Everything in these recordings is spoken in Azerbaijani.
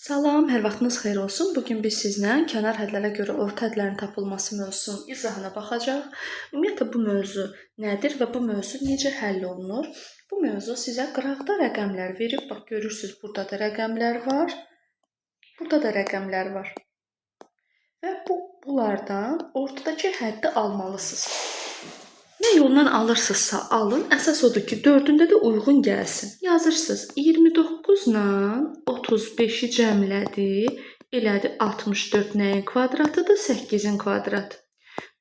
Salam, hər vaxtınız xeyir olsun. Bu gün biz sizlə kənar hədlərə görə orta hədlərin tapılması mövzusunun izahına baxacağıq. Ümumiyyətlə bu mövzu nədir və bu mövzu necə həll olunur? Bu mövzu sizə qıraqda rəqəmlər verib. Bax görürsüz, burada da rəqəmlər var. Burada da rəqəmlər var. Və bunlardan ortadakı həddi almalısınız. Nə yolla alırsınızsa alın, əsas odur ki, dördündə də uyğun gəlsin. Yazırsınız 29 ilə 35-i cəmlədi, elədi 64 nəyin kvadratıdır? 8-in kvadratı.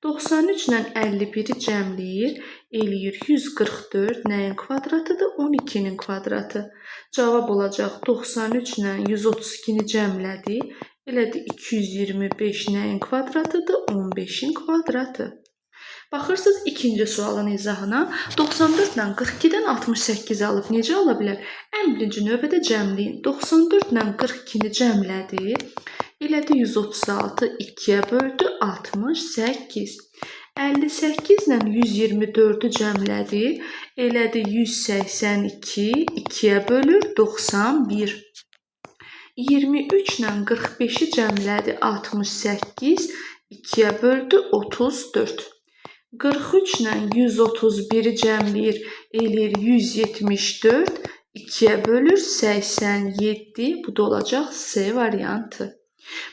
93 ilə 51-i cəmləyir, eləyir 144 nəyin kvadratıdır? 12-nin kvadratı. Cavab olacaq 93 ilə 132-ni cəmlədi, elədi 225 nəyin kvadratıdır? 15-in kvadratı. Baxırsınız ikinci sualın izahına. 94 ilə 42-dən 68 alıb. Necə ala bilər? Ən birinci növbədə cəmləyin. 94 ilə 42-ni cəmlədi. Elədi 136, 2-yə böldü 68. 58 ilə 124-ü cəmlədi. Elədi 182, 2-yə bölür 91. 23 ilə 45-i cəmlədi 68, 2-yə böldü 34. 43 ilə 131-i cəmləyir, eləyir 174, 2-yə bölür 87. Bu da olacaq C variantı.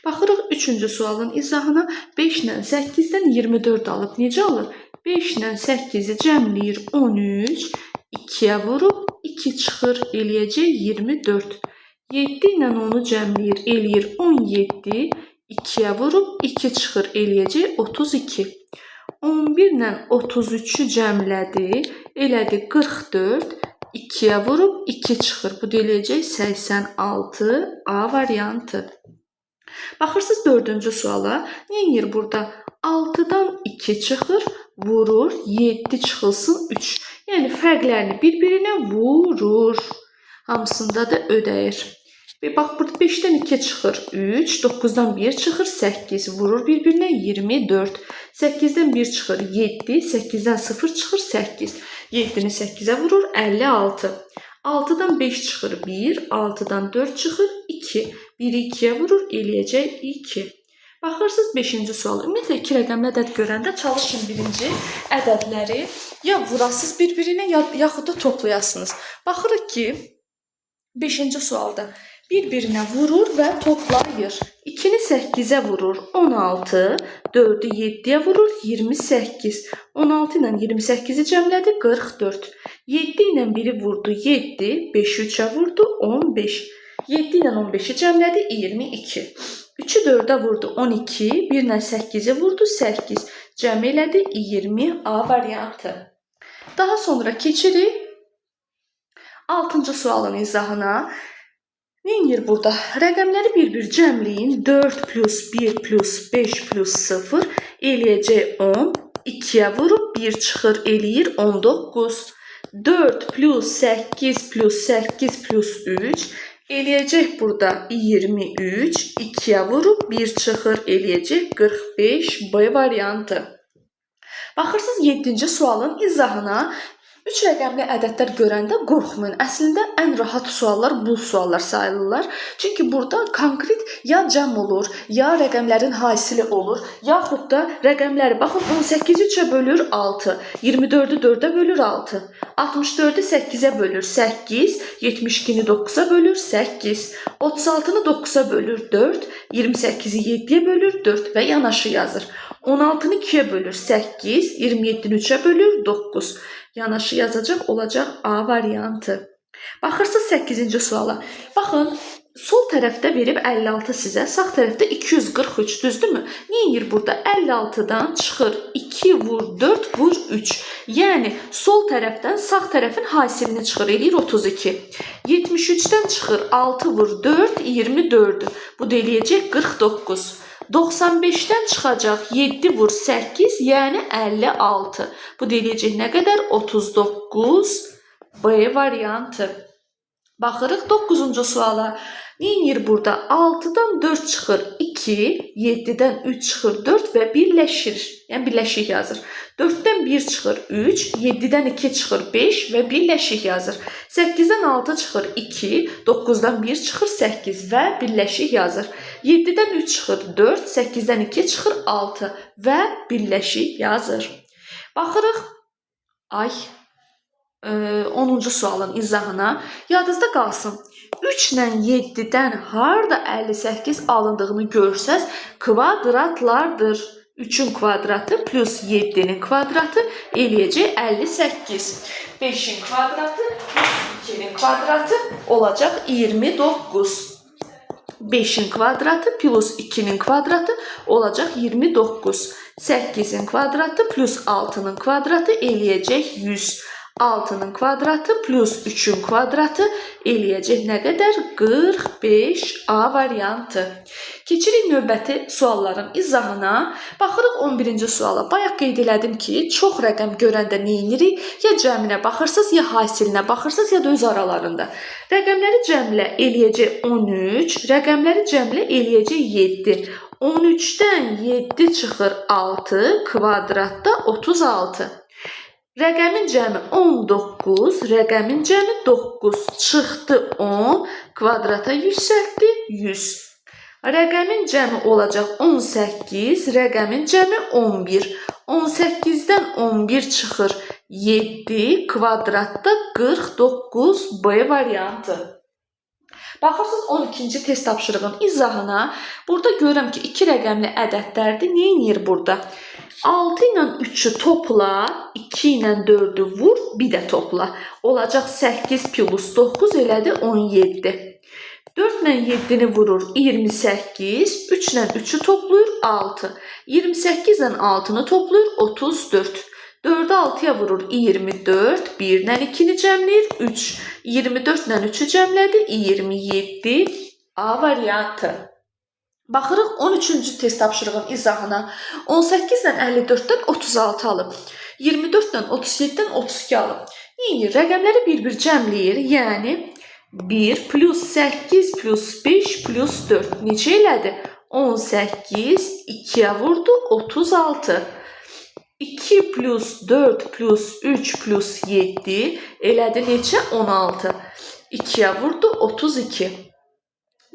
Baxırıq üçüncü sualın izahına. 5 ilə 8-dən 24 alıb. Necə alır? 5 ilə 8-i cəmləyir 13, 2-yə vurub 2 çıxır, eləyəcək 24. 7 ilə 10-u cəmləyir, eləyir 17, 2-yə vurub 2 çıxır, eləyəcək 32. 11 ilə 33-ü cəmlədi, elədi 44, 2-yə vurub 2 çıxır. Bu da eləyəcək 86, A variantı. Baxırsınız dördüncü suala. Nə edir burada? 6-dan 2 çıxır, vurur, 7 çıxılsın 3. Yəni fərqlərini bir-birinə vurur. Hamısında da ödəyir. Bir bax burada 5-dən 2 çıxır 3, 9-dan 1 çıxır 8, vurur bir-birinə 24. 8-dən 1 çıxır 7, 8-dən 0 çıxır 8. 7-ni 8-ə vurur 56. 6-dan 5 çıxır 1, 6-dan 4 çıxır 2. 1-i 2-yə vurur, eləyəcək 2. Baxırsınız 5-ci sual. Ümumiyyətlə iki rəqəmli ədəd görəndə çalışın birinci ədədləri ya vurasınız bir-birinə, yaxud da toplayasınız. Baxırıq ki, 5-ci sualda bir-birinə vurur və toplayır. 2-ni 8-ə vurur 16, 4-ü 7-yə vurur 28. 16 ilə 28-i cəmlədi 44. 7 ilə 1-i vurdu 7, 5-i 3-ə vurdu 15. 7 ilə 15-i cəmlədi 22. 3-ü 4-ə vurdu 12, 1 ilə 8-i vurdu 8. Cəm elədi 20, A variantı. Daha sonra keçirik 6-cı sualın izahına. Nə edir burada? Rəqəmləri bir-bir cəmləyin. 4 plus 1 plus 5 plus 0 eləyəcək 10. 2-yə vurub 1 çıxır, eləyir 19. 4 plus 8 plus 8 plus 3 eləyəcək burada 23. 2-yə vurub 1 çıxır, eləyəcək 45, B variantı. Baxırsınız 7-ci sualın izahına. 3 rəqəmli ədədlər görəndə qorxmayın. Əslində ən rahat suallar bu suallar sayılırlar. Çünki burada konkret ya cəm olur, ya rəqəmlərin hasili olur, yaxud da rəqəmləri baxın 18-i 3-ə bölür 6, 24-ü 4-ə bölür 6, 64-ü 8-ə bölür 8, 72-ni 9-a bölür 8, 36-nı 9-a bölür 4, 28-i 7-yə bölür 4 və yanaşı yazır. 16-nı 2-yə bölür 8, 27-ni 3-ə bölür 9. Yanaşı yazacaq, olacaq A variantı. Baxırsınız 8-ci suala. Baxın, sol tərəfdə verib 56 sizə, sağ tərəfdə 243, düzdürmü? Nə edir burada? 56-dan çıxır 2 vur 4 vur 3. Yəni sol tərəfdən sağ tərəfin hasilini çıxır, eləyir 32. 73-dən çıxır 6 vur 4, 24. Bu da eləyəcək 49. 95-dən çıxacaq 7 vur 8, yəni 56. Bu da eləyəcək nə qədər? 39, B variantı. Baxırıq 9-cu suala. Nə edir burada? 6-dan 4 çıxır 2, 7-dən 3 çıxır 4 və birləşir. Yəni birləşik yazır. 4-dən 1 çıxır 3, 7-dən 2 çıxır 5 və birləşik yazır. 8-dən 6 çıxır 2, 9-dan 1 çıxır 8 və birləşik yazır. 7-dən 3 çıxır 4, 8-dən 2 çıxır 6 və birləşik yazır. Baxırıq. Ay, 10-cu sualın izahına. Yadınızda qalsın. 3 ilə 7-dən harda 58 alındığını görsəz, kvadratlardır. 3-ün kvadratı plus 7-nin kvadratı eləyəcək 58. 5-in kvadratı plus 2-nin kvadratı olacaq 29. 5-in kvadratı plus 2-nin kvadratı olacaq 29. 8-in kvadratı plus 6-nın kvadratı eləyəcək 100. 6-nın kvadratı plus 3-ün kvadratı eləyəcək nə qədər? 45 A variantı. Keçirik növbəti sualların izahına. Baxırıq 11-ci suala. Bayaq qeyd elədim ki, çox rəqəm görəndə nə edirik? Ya cəminə baxırsınız, ya hasilinə baxırsınız, ya da öz aralarında. Rəqəmləri cəmlə eləyəcək 13, rəqəmləri cəmlə eləyəcək 7. 13-dən 7 çıxır 6, kvadratda 36. Rəqəmin cəmi 19, rəqəmin cəmi 9 çıxdı 10, kvadrata yüksəltdi 100. Rəqəmin cəmi olacaq 18, rəqəmin cəmi 11. 18-dən 11 çıxır 7, kvadratda 49 B variantı. Baxırsınız 12-ci test tapşırığın izahına. Burada görürəm ki, 2 rəqəmli ədədlərdir. Nə edir burada? 6 ilə 3-ü topla, 2 ilə 4-ü vur, bir də topla. Olacaq 8 plus 9 elədi 17. 4 ilə 7-ni vurur 28, 3 ilə 3-ü toplayır 6. 28 ilə 6-nı toplayır 34. 4-ü 6-ya vurur 24, 1 ilə 2-ni cəmləyir 3. 24 ilə 3-ü cəmlədi 27. A variantı. Baxırıq 13-cü test tapşırığın izahına. 18 ilə 54-dən 36 alıb. 24 ilə 37-dən 32 alıb. Nə edir? Rəqəmləri bir-bir cəmləyir. Yəni 1 plus 8 plus 5 plus 4 neçə elədi? 18, 2-yə vurdu 36. 2 plus 4 plus 3 plus 7 elədi neçə? 16. 2-yə vurdu 32.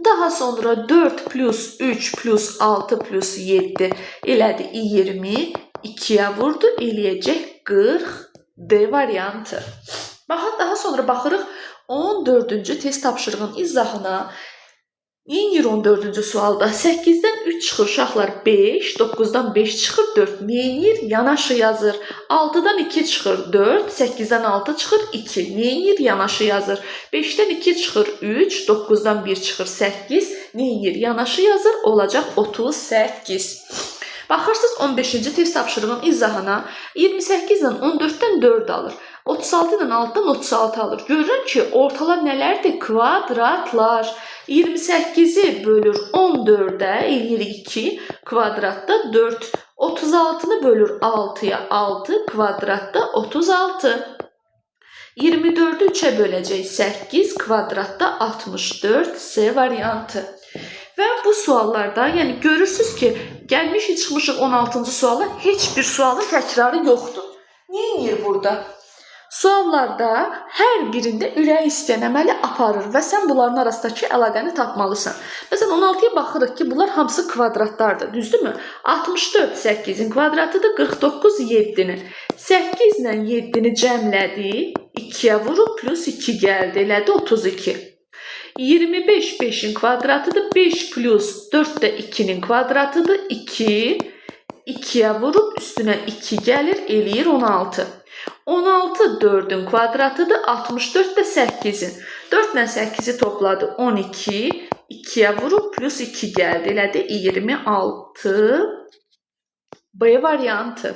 Daha sonra 4 plus 3 plus 6 plus 7 elədi 20. 2-yə vurdu eləyəcək 40. D variantı. Baxın, daha sonra baxırıq 14-cü test tapşırığın izahına. Nə edir 14-cü sualda? 8-dən 3 çıxır uşaqlar 5, 9-dan 5 çıxır 4. Nə edir? Yanaşı yazır. 6-dan 2 çıxır 4, 8-dən 6 çıxır 2. Nə edir? Yanaşı yazır. 5-dən 2 çıxır 3, 9-dan 1 çıxır 8. Nə edir? Yanaşı yazır. Olacaq 38. Baxırsınız 15-ci test tapşırığın izahına. 28 ilə 14-dən 4 alır. 36 ilə 6-dan 36 alır. Görürəm ki, ortalar nələrdir? Kvadratlar. 28-i bölür 14-ə, eləyir 2, kvadratda 4. 36-nı bölür 6-ya 6, kvadratda 36. 24-ü 3-ə böləcək 8, kvadratda 64, C variantı. Və bu suallarda, yəni görürsünüz ki, gəlmişik çıxmışıq 16-cı suala, heç bir sualın təkrarı yoxdur. Nə edir burada? Suallarda hər birində ürək istəyən əməli aparır və sən bunların arasındakı əlaqəni tapmalısan. Məsələn, 16-ya baxırıq ki, bunlar hamısı kvadratlardır, düzdürmü? 64 8-in kvadratıdır, 49 7-nin. 8 ilə 7-ni cəmlədi, 2-yə vurub plus 2 gəldi, elədi 32. 25 5-in kvadratıdır, 5 plus 4 də 2-nin kvadratıdır, 2. 2-yə vurub üstünə 2 gəlir, eləyir 16. 16 4-ün kvadratıdır, 64 də 8-in. 4 ilə 8-i topladı 12. 2-yə vurub plus 2 gəldi, elədi 26. B variantı.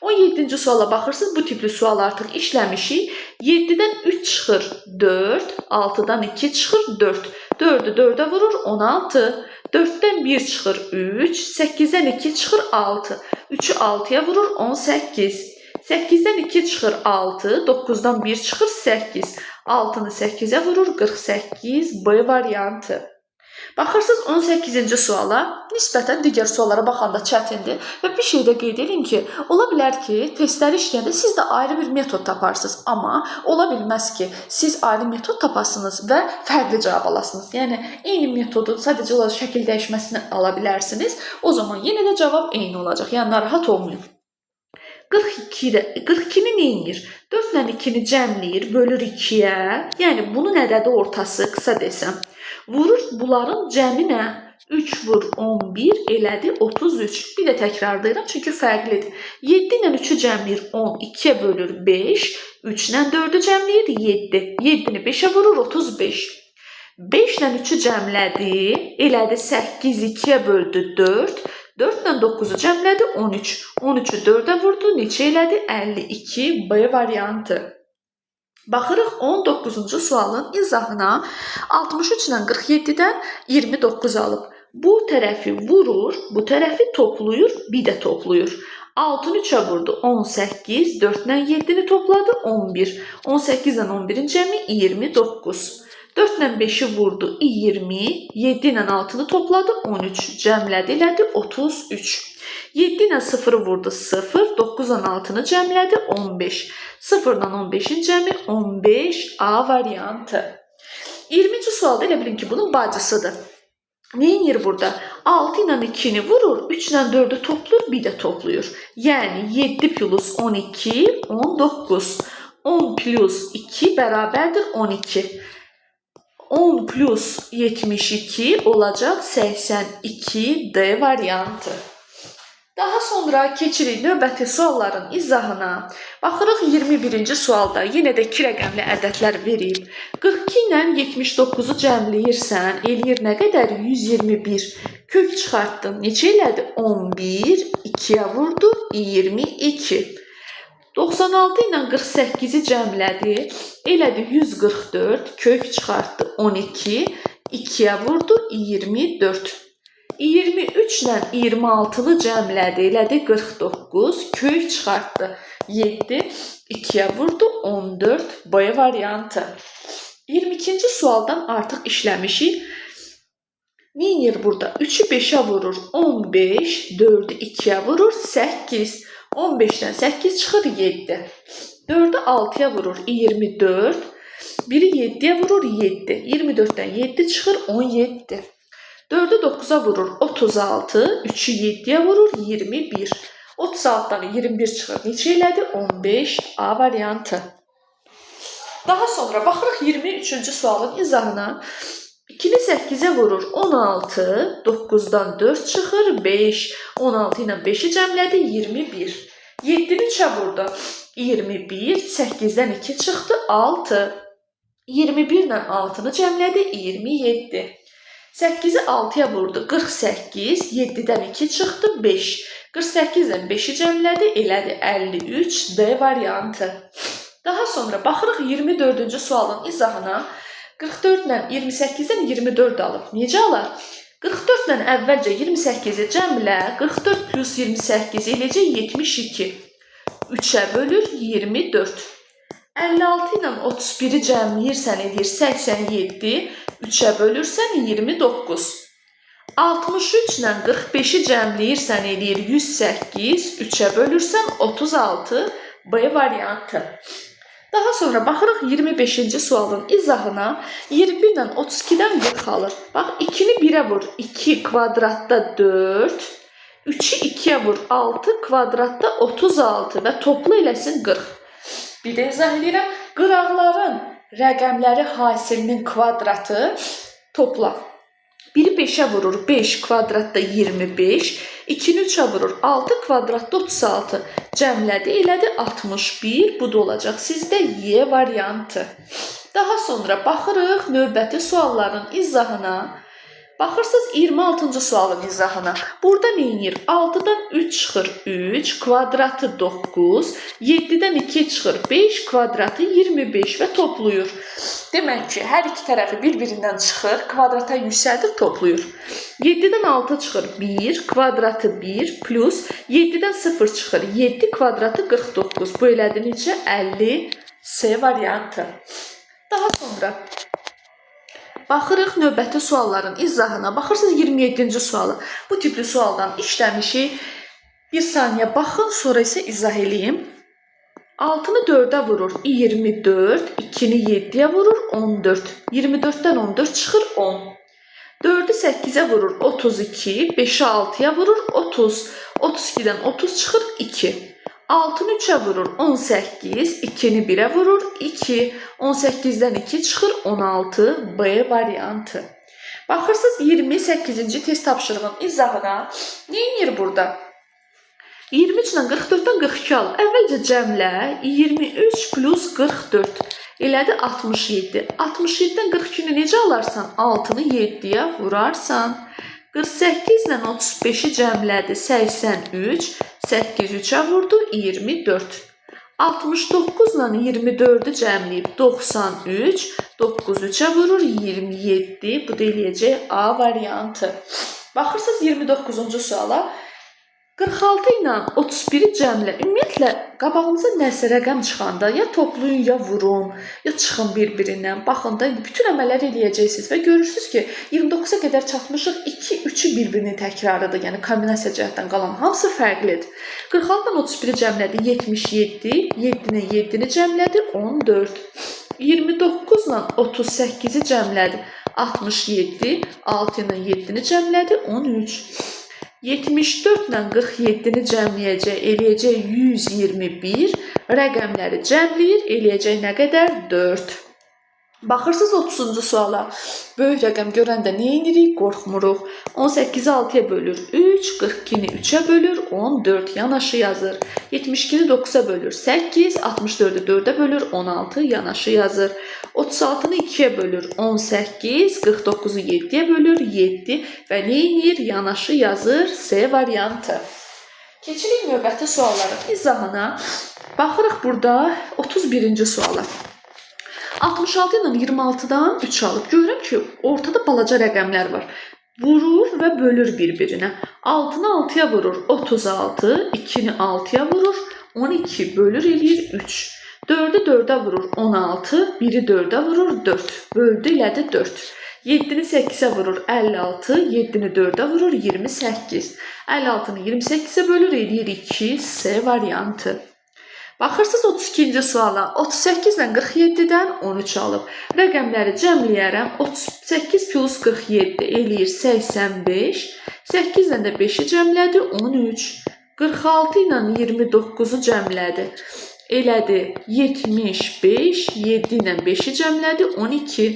17-ci suala baxırsınız, bu tipli sual artıq işləmişik. 7-dən 3 çıxır 4, 6-dan 2 çıxır 4. 4-ü 4-ə vurur 16. 4-dən 1 çıxır 3, 8-dən 2 çıxır 6. 3-ü 6-ya vurur 18. 8-dən 2 çıxır 6, 9-dan 1 çıxır 8. 6-nı 8-ə vurur 48. B variantı. Baxırsınız 18-ci suala nisbətən digər suallara baxanda çətindir və bir şey də qeyd edeyim ki, ola bilər ki, testləri işləyəndə siz də ayrı bir metod taparsınız, amma ola bilməz ki, siz ayrı metod tapasınız və fərqli cavab alasınız. Yəni eyni metodun sadəcə olaraq şəkil dəyişməsini ala bilərsiniz. O zaman yenə də cavab eyni olacaq. Yəni narahat olmayın. 42-ni nə edir? 4 ilə 2-ni cəmləyir, bölür 2-yə. Yəni bunun ədədi ortası, qısa desəm. Vurur bunların cəmi nə? 3 vur 11 elədi 33. Bir də təkrarlayıram çünki fərqlidir. 7 ilə 3-ü cəmləyir 10, 2-yə bölür 5. 3 ilə 4-ü cəmləyir 7. 7-ni 5-ə vurur 35. 5 ilə 3-ü cəmlədi, elədi 8, 2-yə böldü 4. 4 ilə 9-u cəmlədi 13. 13-ü 4-ə vurdu, neçə elədi? 52 B variantı. Baxırıq 19-cu sualın izahına. 63 ilə 47-dən 29 alıb. Bu tərəfi vurur, bu tərəfi toplayır, bir də toplayır. 6-nı 3-ə vurdu 18, 4 ilə 7-ni topladı 11. 18 ilə 11-in cəmi 29. 4 ilə 5-i vurdu 20, 7 ilə 6-nı topladı 13, cəmlədi elədi 33. 7 ilə 0-ı vurdu 0, 9 ilə 6-nı cəmlədi 15. 0 ilə 15-in cəmi 15 A variantı. 20-ci sualda elə bilin ki, bunun bacısıdır. Nə edir burada? 6 ilə 2-ni vurur, 3 ilə 4-ü toplayır, bir də toplayır. Yəni 7 plus 12, 19. 10 plus 2 bərabərdir 12. 10 plus 72 olacaq 82 D variantı. Daha sonra keçirik növbəti sualların izahına. Baxırıq 21-ci sualda yenə də 2 rəqəmli ədədlər verib. 42 ilə 79-u cəmləyirsən, eləyir nə qədər? 121. Kök çıxartdın. Neçə elədi? 11. 2-yə vurdu 22. 96 ilə 48-i cəmlədi. Elədi 144. Kök çıxartdı 12. 2-yə vurdu 24. 23 ilə 26-nı cəmlədi, elədi 49, kök çıxartdı 7, 2-yə vurdu 14, B variantı. 22-ci sualdan artıq işləmişik. Nə edir burada? 3-ü 5-ə vurur 15, 4-ü 2-yə vurur 8. 15-dən 8 çıxır 7. 4-ü 6-ya vurur 24, 1-i 7-yə vurur 7. 24-dən 7 çıxır 17. 4-ü 9-a vurur 36, 3-ü 7-yə vurur 21. 36-dan 21 çıxır. Neçə elədi? 15 A variantı. Daha sonra baxırıq 23-cü sualın izahına. 2-ni 8-ə vurur 16, 9-dan 4 çıxır 5. 16 ilə 5-i cəmlədi 21. 7-ni 3-ə vurdu 21, 8-dən 2 çıxdı 6. 21 ilə 6-nı cəmlədi 27. 8-i 6-ya vurdu 48, 7-dən 2 çıxdı 5. 48 ilə 5-i cəmlədi, elədi 53 D variantı. Daha sonra baxırıq 24-cü sualın izahına. 44 ilə 28-dən 24 alıb. Necə alar? 44 ilə əvvəlcə 28-i cəmlə, 44 plus 28 eləcək 72. 3-ə bölür 24. 56 ilə 31-i cəmləyirsən eləyir 87. 3-ə bölürsən 29. 63 ilə 45-i cəmləyirsən eləyir 108. 3-ə bölürsən 36. B variantı. Daha sonra baxırıq 25-ci sualın izahına. 21 ilə 32-dən 40 alır. Bax 2-ni 1-ə vur. 2 kvadratda 4. 3-ü 2-yə vur. 6 kvadratda 36 və topla eləsin 40. Bir də izah edirəm. Qıraqların rəqəmləri hasilinin kvadratı topla. 1-i 5-ə vurur 5 kvadratda 25, 2-ni 3-ə vurur 6 kvadratda 36. Cəmlədi elədi 61. Bu da olacaq sizdə Y variantı. Daha sonra baxırıq növbəti sualların izahına. Baxırsınız 26-cı sualın izahına. Burada nə edir? 6-dan 3 çıxır 3, kvadratı 9, 7-dən 2 çıxır 5, kvadratı 25 və toplayır. Demək ki, hər iki tərəfi bir-birindən çıxır, kvadrata yüksəldir, toplayır. 7-dən 6 çıxır 1, kvadratı 1 plus 7-dən 0 çıxır 7, kvadratı 49. Bu elədi necə? 50 C variantı. Daha sonra Baxırıq növbəti sualların izahına. Baxırsınız 27-ci suala. Bu tipli sualdan işləmişik. Bir saniyə baxın, sonra isə izah eləyim. 6-nı 4-ə vurur 24, 2-ni 7-yə vurur 14. 24-dən 14 çıxır 10. 4-ü 8-ə vurur 32, 5-i 6-ya vurur 30. 32-dən 30 çıxır 2. 6-nı 3-ə vurur 18, 2-ni 1-ə vurur 2. 18-dən 2 çıxır 16, B variantı. Baxırsınız 28-ci test tapşırığının izahına. Nə edir burada? 23 ilə 44-dən 42 al. Əvvəlcə cəmlə 23 plus 44 elədi 67. 67-dən 42-ni necə alarsan? 6-nı 7-yə vurarsan. 48 ilə 35-i cəmlədi 83. 8 3-ə vurdu 24. 69 ilə 24-ü cəmləyib 93. 9 3-ə vurur 27. Bu da eləyəcək A variantı. Baxırsınız 29-cu suala. 46 ilə 31-i cəmlə. Ümumiyyətlə qabağınıza nəsə rəqəm çıxanda ya toplayın, ya vurun, ya çıxın bir-birindən. Baxın da indi bütün əməlləri eləyəcəksiniz və görürsünüz ki, 29-a qədər çatmışıq. 2, 3-ü bir-birinin təkrarıdır. Yəni kombinasiya cəhətdən qalan hamısı fərqlidir. 46 ilə 31-i cəmlədi 77, 7-ni 7-ni cəmlədi 14. 29 ilə 38-i cəmlədi 67, 6 ilə 7-ni cəmlədi 13. 74 ilə 47-ni cəmləyəcək, eləyəcək 121. Rəqəmləri cəmləyir, eləyəcək nə qədər? 4. Baxırsınız 30-cu suala. Böyük rəqəm görəndə nə edirik? Qorxmuruq. 18-i 6-ya bölür 3, 42-ni 3-ə bölür 14, yanaşı yazır. 72-ni 9-a bölür 8, 64-ü 4-ə bölür 16, yanaşı yazır. 36-nı 2-yə bölür 18, 49-u 7-yə bölür 7 və nə edir? Yanaşı yazır C variantı. Keçirik növbəti sualların izahına. Baxırıq burada 31-ci suala. 66 ilə 26-dan 3 alıb. Görürəm ki, ortada balaca rəqəmlər var. Vurur və bölür bir-birinə. 6-nı 6-ya vurur 36, 2-ni 6-ya vurur 12, bölür eləyir 3. 4-ü 4-ə vurur 16, 1-i 4-ə vurur 4. Böldü elədi 4. 7-ni 8-ə vurur 56, 7-ni 4-ə vurur 28. 56-nı 28-ə bölür eləyir 2, C variantı. Baxırsınız 32-ci suala. 38 ilə 47-dən 13 alıb. Rəqəmləri cəmləyərəm. 38 plus 47 eləyir 85. 8 ilə də 5-i cəmlədi 13. 46 ilə 29-u cəmlədi. Elədi 75. 7 ilə 5-i cəmlədi 12.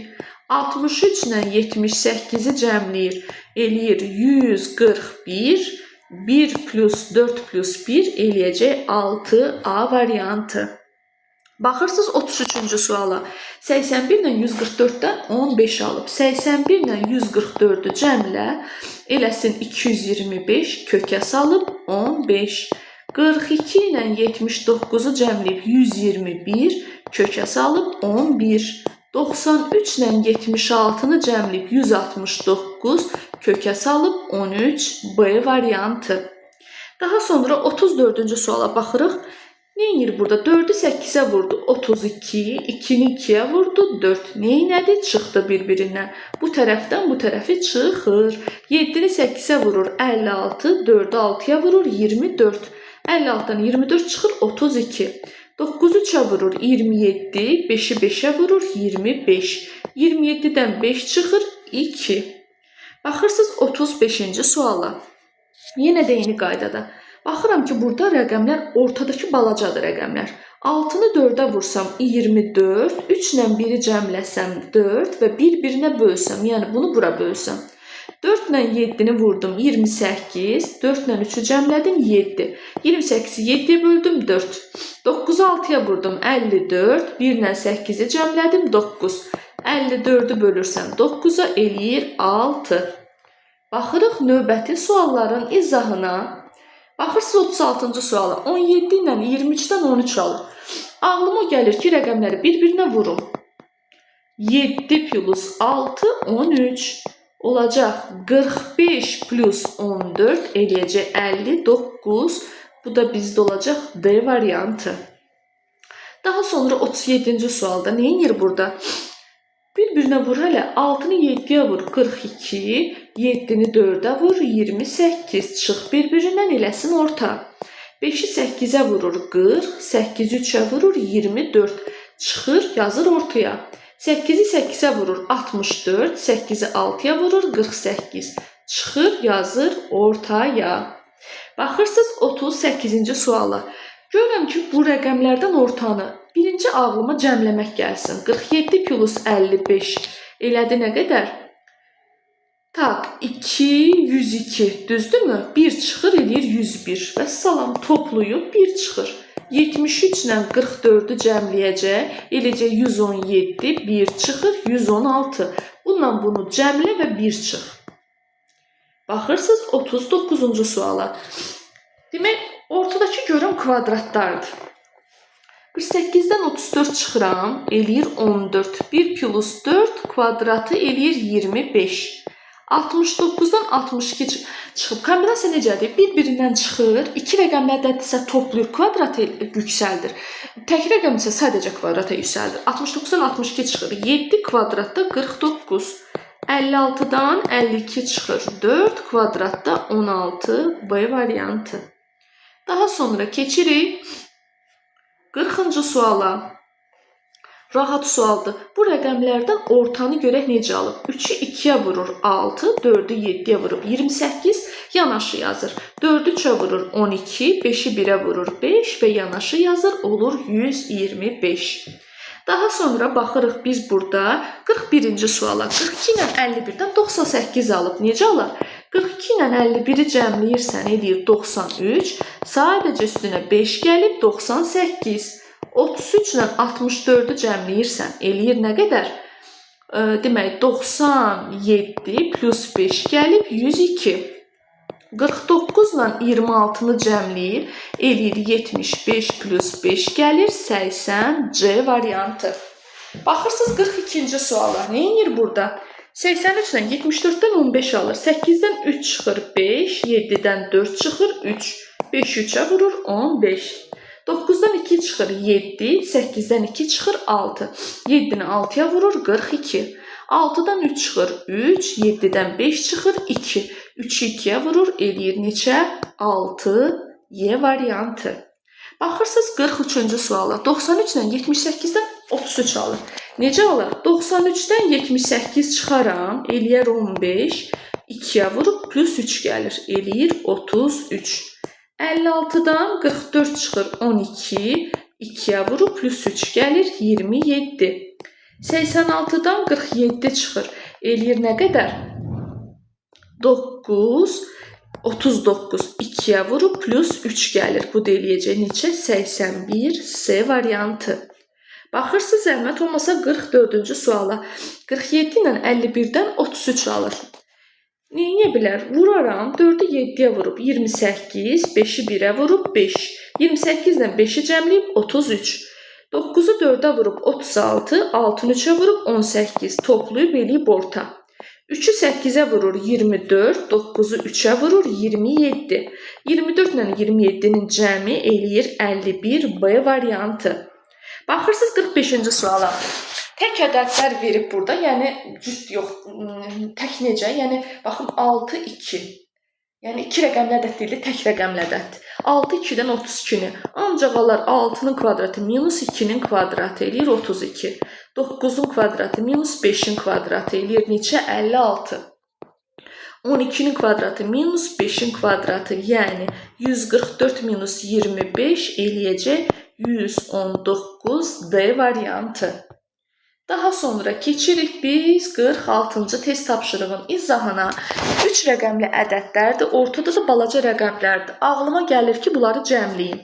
63 ilə 78-i cəmləyir. Eləyir 141. 1 plus 4 plus 1 eləyəcək 6, A variantı. Baxırsınız 33-cü suala. 81 ilə 144-dən 15 alıb. 81 ilə 144-ü cəmlə eləsin 225, kökə salıb 15. 42 ilə 79-u cəmləyib 121, kökə salıb 11. 93 ilə 76-nı cəmləyib 169, kökə salıb 13, B variantı. Daha sonra 34-cü suala baxırıq. Nə edir burada? 4-ü 8-ə vurdu 32, 2-ni 2-yə vurdu 4. Nə elədi? Çıxdı bir-birindən. Bu tərəfdən bu tərəfi çıxır. 7-ni 8-ə vurur 56, 4-ü 6-ya vurur 24. 56-dan 24 çıxır 32. 9-u 3-ə vurur 27, 5-i 5-ə vurur 25. 27-dən 5 çıxır 2. Baxırsınız 35-ci suala. Yenə də eyni qaydada. Baxıram ki, burada rəqəmlər ortadakı balacadır rəqəmlər. 6-nı 4-ə vursam 24, 3 ilə 1-i cəmləsəm 4 və bir-birinə bölsəm, yəni bunu bura bölsəm. 4 ilə 7-ni vurdum 28, 4 ilə 3-ü cəmlədim 7. 28-i 7-yə böldüm 4. 9-u 6-ya vurdum 54, 1 ilə 8-i cəmlədim 9. 54-ü bölürsəm 9-a eləyir 6. Baxırıq növbəti sualların izahına. Baxırsınız 36-cı suala. 17 ilə 23-dən 13 alır. Ağlıma gəlir ki, rəqəmləri bir-birinə vurum. 7 plus 6 13 olacaq. 45 plus 14 eləyəcək 59. Bu da bizdə olacaq D variantı. Daha sonra 37-ci sualda nə edir burada? Bir-birinə vur hələ. 6-nı 7-yə vur 42, 7-ni 4-ə vur 28. Çıx bir-birindən eləsin orta. 5-i 8-ə vurur 40, 8-i 3-ə vurur 24. Çıxır, yazır ortaya. 8-i 8-ə vurur 64, 8-i 6-ya vurur 48. Çıxır, yazır ortaya. Baxırsınız 38-ci suala. Görürəm ki, bu rəqəmlərdən ortanı birinci ağlıma cəmləmək gəlsin. 47 plus 55 elədi nə qədər? Tak, 2, 102. Düzdürmü? 1 çıxır, eləyir 101. Vəssalam, toplayıb 1 çıxır. 73 ilə 44-ü cəmləyəcək, eləyəcək 117, 1 çıxır, 116. Bununla bunu cəmlə və 1 çıx. Baxırsınız 39-cu suala. Demək, ortadakı görüm kvadratlardır. 48-dən 34 çıxıram, eləyir 14. 1 plus 4 kvadratı eləyir 25. 69-dan 62 çıxıb. Kombinasiya necədir? Bir-birindən çıxır, iki rəqəmli ədəddirsə toplayır, kvadratı yüksəldir. Tək rəqəm isə sadəcə kvadrata yüksəldir. 69-dan 62 çıxır. 7 kvadratda 49. 56-dan 52 çıxır. 4 kvadratda 16 B variantı. Daha sonra keçirik 40-cı suala. Rahat sualdır. Bu rəqəmlərdən ortanı görək necə alıb. 3-ü 2-yə vurur 6, 4-ü 7-yə vurub 28, yanaşı yazır. 4-ü 3-ə vurur 12, 5-i 1-ə vurur 5 və yanaşı yazır olur 125. Daha sonra baxırıq biz burada 41-ci suala. 42 ilə 51-dən 98 alıb. Necə alır? 42 ilə 51-i cəmləyirsən eləyir 93. Sadəcə üstünə 5 gəlib 98. 33 ilə 64-ü cəmləyirsən eləyir nə qədər? Demək 97 plus 5 gəlib 102. 49 ilə 26-nı cəmləyir, eləyir 75 plus 5 gəlir 80 C variantı. Baxırsınız 42-ci suala. Nə edir burada? 83 ilə 74-dən 15 alır. 8-dən 3 çıxır 5, 7-dən 4 çıxır 3. 5 3-ə vurur 15. 9-dan 2 çıxır 7, 8-dən 2 çıxır 6. 7-ni 6-ya vurur 42. 6-dan 3 çıxır 3, 7-dən 5 çıxır 2. 3-ü 2-yə vurur, eləyir neçə? 6, Y variantı. Baxırsınız 43-cü suala. 93 ilə 78-dən 33 alır. Necə alır? 93-dən 78 çıxaram, eləyər 15. 2-yə vurub plus 3 gəlir, eləyir 33. 56-dan 44 çıxır 12. 2-yə vurub plus 3 gəlir 27. 86-dan 47 çıxır. Eləyir nə qədər? 9, 39. 2-yə vurub plus 3 gəlir. Bu da eləyəcək neçə? 81 C variantı. Baxırsınız zəhmət olmasa 44-cü suala. 47 ilə 51-dən 33 alır. Nə bilər? Vuraram. 4-ü 7-yə vurub 28, 5-i 1-ə vurub 5. 28 ilə 5-i cəmləyib 33. 9-u 4-ə vurub 36, 6-nı 3-ə vurub 18. Toplayıb eləyib orta. 3-ü 8-ə vurur 24, 9-u 3-ə vurur 27. 24 ilə 27-nin cəmi eləyir 51 B variantı. Baxırsınız 45-ci suala. Tək ədədlər verib burada, yəni cüt yox, tək necə? Yəni baxın 6 2. Yəni 2 rəqəmli ədəd deyil, tək rəqəmli ədəd. 6 2-dən 32-ni. Ancaq alar 6-nın kvadratı minus 2-nin kvadratı eləyir 32. 9-un kvadratı minus 5-in kvadratı eləyir neçə? 56. 12-nin kvadratı minus 5-in kvadratı, yəni 144 minus 25 eləyəcək 119 D variantı. Daha sonra keçirik biz 46-cı test tapşırığın izahına. 3 rəqəmli ədədlərdir, ortada da balaca rəqəmlərdir. Ağlıma gəlir ki, bunları cəmləyim.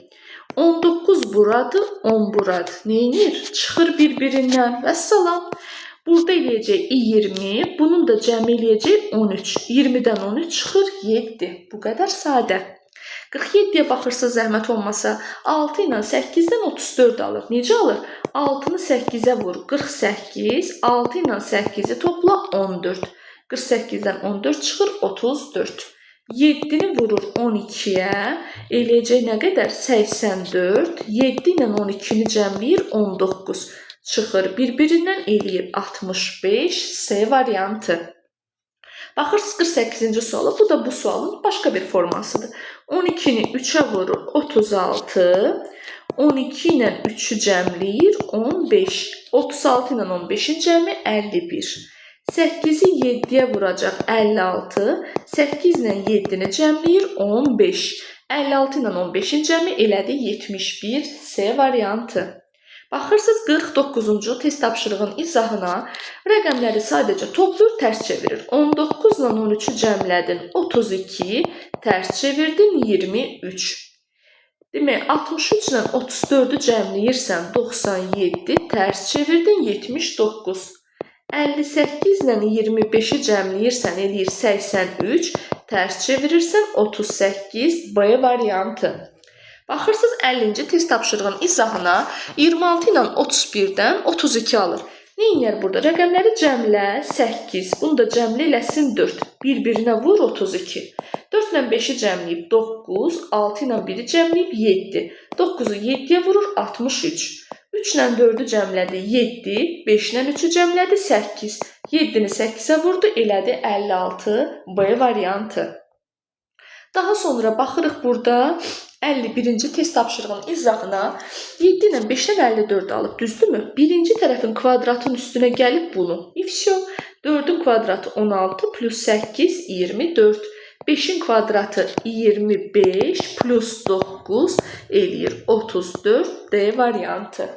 19 buradır, 10 buradır. Neynir? Çıxır bir-birindən. Vəssalam. Burada eləyəcək 20, bunun da cəmi eləyəcək 13. 20-dən 13 çıxır 7. Bu qədər sadə. 47-yə baxırsınız zəhmət olmasa 6 ilə 8-dən 34 alır. Necə alır? 6-nı 8-ə vur 48, 6 ilə 8-i topla 14. 48-dən 14 çıxır 34. 7-ni vurur 12-yə, eləyəcək nə qədər? 84. 7 ilə 12-ni cəmləyir 19. Çıxır bir-birindən, eləyir 65 C variantı. Baxırsınız 48-ci suala. Bu da bu sualın başqa bir formasıdır. 12-ni 3-ə vurur 36. 12 ilə 3-ü cəmləyir 15. 36 ilə 15-in cəmi 51. 8-i 7-yə vuracaq 56. 8 ilə 7-ni cəmləyir 15. 56 ilə 15-in cəmi elədi 71 C variantı. Baxırsınız 49-cu test tapşırığın izahına, rəqəmləri sadəcə toplayır, tərs çevirir. 19 ilə 13-ü cəmlədin 32, tərs çevirdin 23. Demək 63 ilə 34-ü cəmləyirsən 97, tərs çevirdin 79. 58 ilə 25-i cəmləyirsən eləyir 83, tərs çevirirsən 38 B variantı. Baxırsınız 50-ci test tapşırığın izahına, 26 ilə 31-dən 32 alır. Nə eləyər burada? Rəqəmləri cəmlə 8, bunu da cəmlə eləsin 4. Bir-birinə vur 32. 4 ilə 5-i cəmləyib 9, 6 ilə 1-i cəmləyib 7. 9-u 7-yə vurur 63. 3 ilə 4-ü cəmlədi 7, 5 ilə 3-ü cəmlədi 8. 7-ni 8-ə vurdu, elədi 56 B variantı. Daha sonra baxırıq burada 51-ci test tapşırığının izahına, 7 ilə 5-dən 54 alıb, düzdürmü? Birinci tərəfin kvadratın üstünə gəlib bunu. И всё. 4-ün kvadratı 16 plus 8 24. 5-in kvadratı 25 plus 9 eləyir 34 D variantı.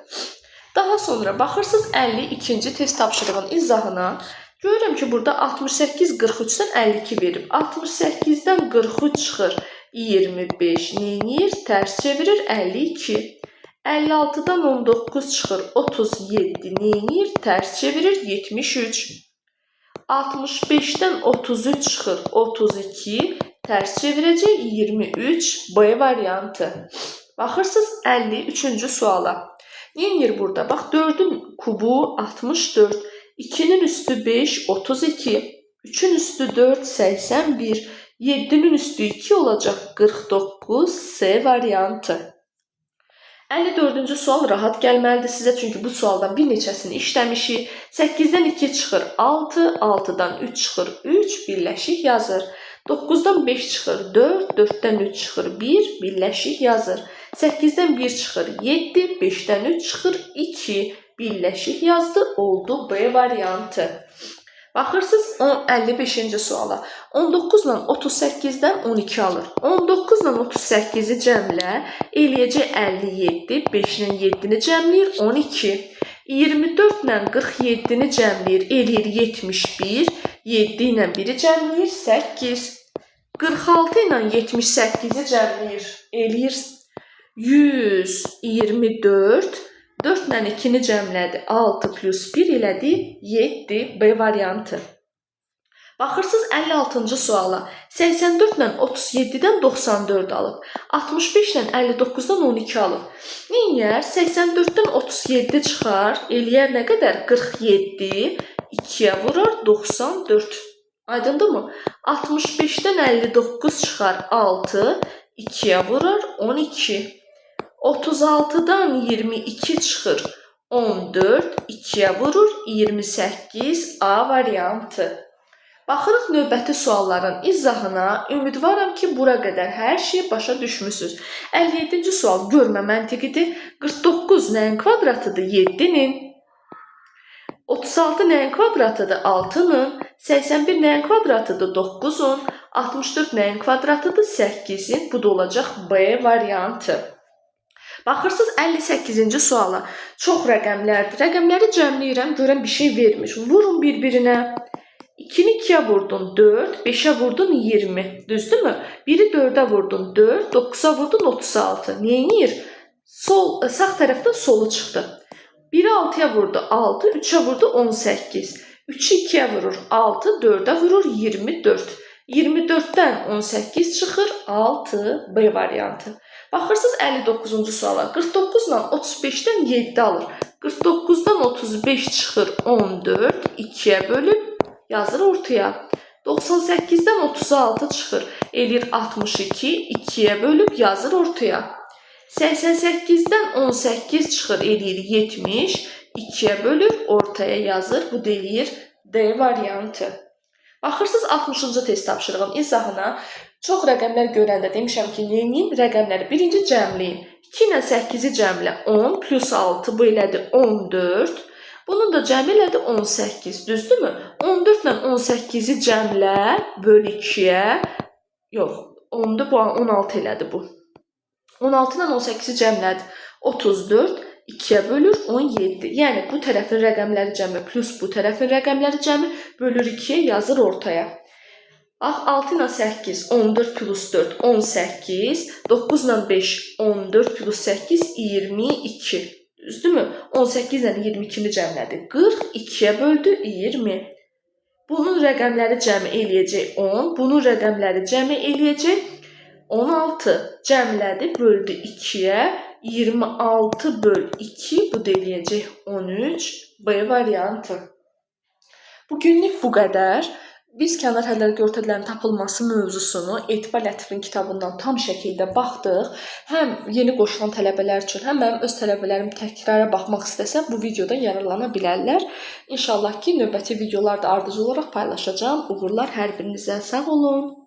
Daha sonra baxırsınız 52-ci test tapşırığının izahına. Görürəm ki, burada 68 43-dən 52 verib. 68-dən 43 çıxır 25. Neyniyir? Tərs çevirir 52. 56-dan 19 çıxır 37. Neyniyir? Tərs çevirir 73. 65-dən 33 çıxır 32. Tərs çevirəcək 23 B variantı. Baxırsınız 53-cü suala. Neyniyir burada? Bax 4-ün kubu 64. 2-nin üstü 5 32. 3-ün üstü 4 81. 7-nin üstü 2 olacaq 49 C variantı. 54-cü sual rahat gəlməlidir sizə, çünki bu sualdan bir neçəsini işləmişik. 8-dən 2 çıxır 6, 6-dan 3 çıxır 3, birləşik yazır. 9-dan 5 çıxır 4, 4-dən 3 çıxır 1, birləşik yazır. 8-dən 1 çıxır 7, 5-dən 3 çıxır 2, birləşik yazdı, oldu B variantı. Baxırsınız 55-ci suala. 19 ilə 38-dən 12 alır. 19 ilə 38-i cəmlə, eləyəcək 57, 5 ilə 7-ni cəmləyir 12. 24 ilə 47-ni cəmləyir, eləyir 71, 7 ilə 1-i cəmləyir 8. 46 ilə 78-i cəmləyir, eləyir 124. 4 ilə 2-ni cəmlədi. 6 plus 1 elədi 7 B variantı. Baxırsınız 56-cı suala. 84 ilə 37-dən 94 alıb. 65 ilə 59-dan 12 alıb. Neyniyər? 84-dən 37 çıxar. Eləyər nə qədər? 47. 2-yə vurar 94. Aydındırmı? 65-dən 59 çıxar 6. 2-yə vurar 12. 36-dan 22 çıxır 14, 2-yə vurur 28 A variantı. Baxırıq növbəti sualların izahına. Ümidvaram ki, bura qədər hər şeyi başa düşmüsünüz. 57-ci sual görmə məntiqidir. 49 nəyin kvadratıdır? 7-nin. 36 nəyin kvadratıdır? 6-nın. 81 nəyin kvadratıdır? 9-un. 64 nəyin kvadratıdır? 8-in. Bu da olacaq B variantı. Baxırsınız 58-ci suala. Çox rəqəmlərdir. Rəqəmləri cəmləyirəm, görən bir şey vermir. Vurun bir-birinə. 2-ni 2-yə vurdun 4, 5-ə vurdun 20. Düzdürmü? 1-i 4-ə vurdun 4, 9-a vurdun 36. Neyniyir? Sağ tərəfdən solu çıxdı. 1-i 6-ya vurdu 6, 3-ə vurdu 18. 3-ü 2-yə vurur 6, 4-ə vurur 24. 24-dən 18 çıxır 6 B variantı. Baxırsınız 59-cu suala. 49 ilə 35-dən 7 alır. 49-dan 35 çıxır 14, 2-yə bölüb yazır ortaya. 98-dən 36 çıxır, eləyir 62, 2-yə bölüb yazır ortaya. 88-dən 18 çıxır, eləyir 70, 2-yə bölür, ortaya yazır. Bu da eləyir D variantı. Baxırsınız 60-cı test tapşırığının izahına. Çox rəqəmlər görəndə demişəm ki, neyin rəqəmləri birinci cəmləyin. 2 ilə 8-i cəmlə 10 plus 6 bu elədi 14. Bunun da cəmi elədi 18, düzdürmü? 14 ilə 18-i cəmlə böl 2-yə. Yox, 10-dur, bu 16 elədi bu. 16 ilə 18-i cəmlədi 34, 2-yə bölür 17. Yəni bu tərəfin rəqəmləri cəmi plus bu tərəfin rəqəmləri cəmi bölür 2-yə yazır ortaya. Bax 6 ilə 8 14 plus 4 18, 9 ilə 5 14 plus 8 22. Düzdürmü? 18 ilə 22-ni cəmlədi. 40 2-yə böldü 20. Bunun rəqəmləri cəmi eləyəcək 10, bunun rəqəmləri cəmi eləyəcək 16. Cəmlədi, böldü 2-yə. 26 böl 2, bu da eləyəcək 13. B variantı. Bugünlük bu qədər. Biz kənar hədlər orta hədlərin tapılması mövzusunu Etibar Lətifin kitabından tam şəkildə baxdıq. Həm yeni qoşulan tələbələr üçün, həm mənim öz tələbələrim təkrara baxmaq istəsə bu videodan yararlana bilərlər. İnşallah ki, növbəti videolarda ardıcıl olaraq paylaşacağam. Uğurlar hər birinizə. Sağ olun.